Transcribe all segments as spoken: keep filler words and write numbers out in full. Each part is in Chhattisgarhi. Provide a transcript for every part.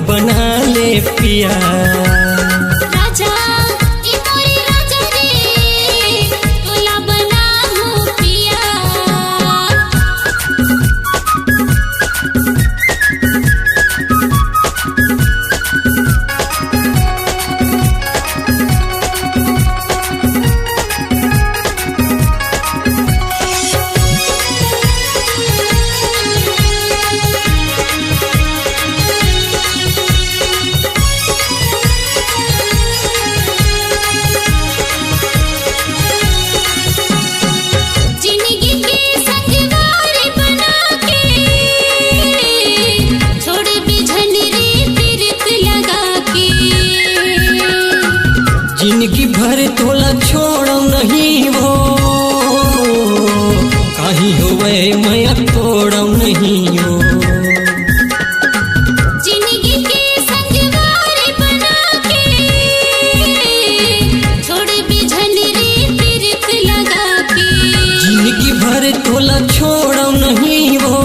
बना ले पिया। राजा, ए मोरे राजा रे, तोला बनाहूँ पिया। जिंदगी के संगवारी बना के, छोड़ बिझन रे पीरत लगा के। जिंदगी भर तोला छोड़व नहीं वो, कहीं होवे मैं तोड़व नहीं वो। जिंदगी के संगवारी बना के, छोड़ बिझन रे पीरत लगा के। जिंदगी भर तोला छोड़व नहीं वो,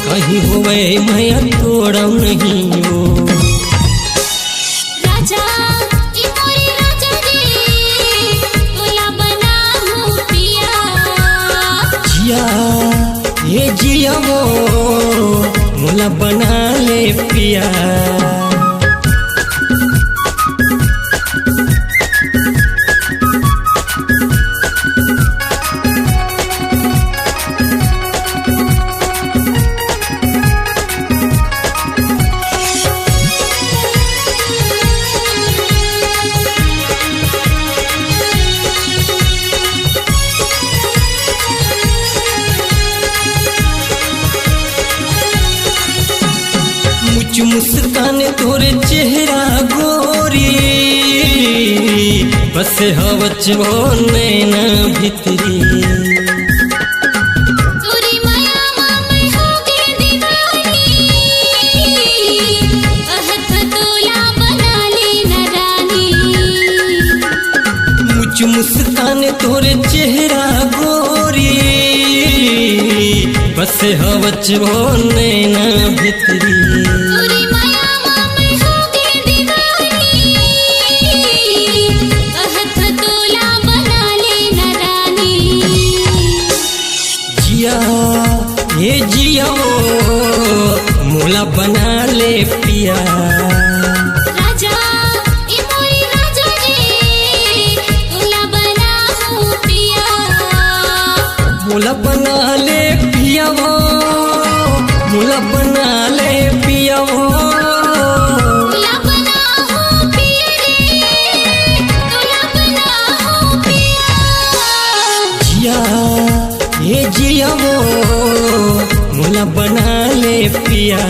कहीं होवे मैं तोड़व नहीं वो। राजा, ए मोरे राजा रे, तोला बनाहूँ पिया। जिया, ए जिया वो, मोला बना ले पिया। मुच मुस्कान तोरे चेहरा गोरी, बसे हवच वो नैना भीतरी। तोरी माया मा मैं हो गे दीवानी, कहत तोला बना ले ना रानी। मुच मुस्कान तोरे चेहरा गोरी, बसे हवच वो नैना भीतरी। तोरी माया मा मैं हो गे दीवानी, कहत तोला बना ले ना रानी। जिया, ए जिया वो, मोला बना ले पिया। राजा, ए मोरे राजा रे, तोला बनाहूँ पिया। मोला बना ले पिया वो, मोला बना ले पिया वो। तोला बनाहूँ पिया रे, तोला बनाहूँ पिया। जिया, ए जिया वो, मोला बना ले पिया।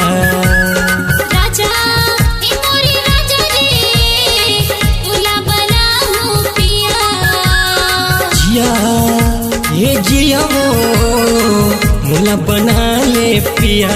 राजा, ए मोरे राजा रे, तोला बनाहूँ पिया। जिया, ए जिया वो, मोला बना ले पिया।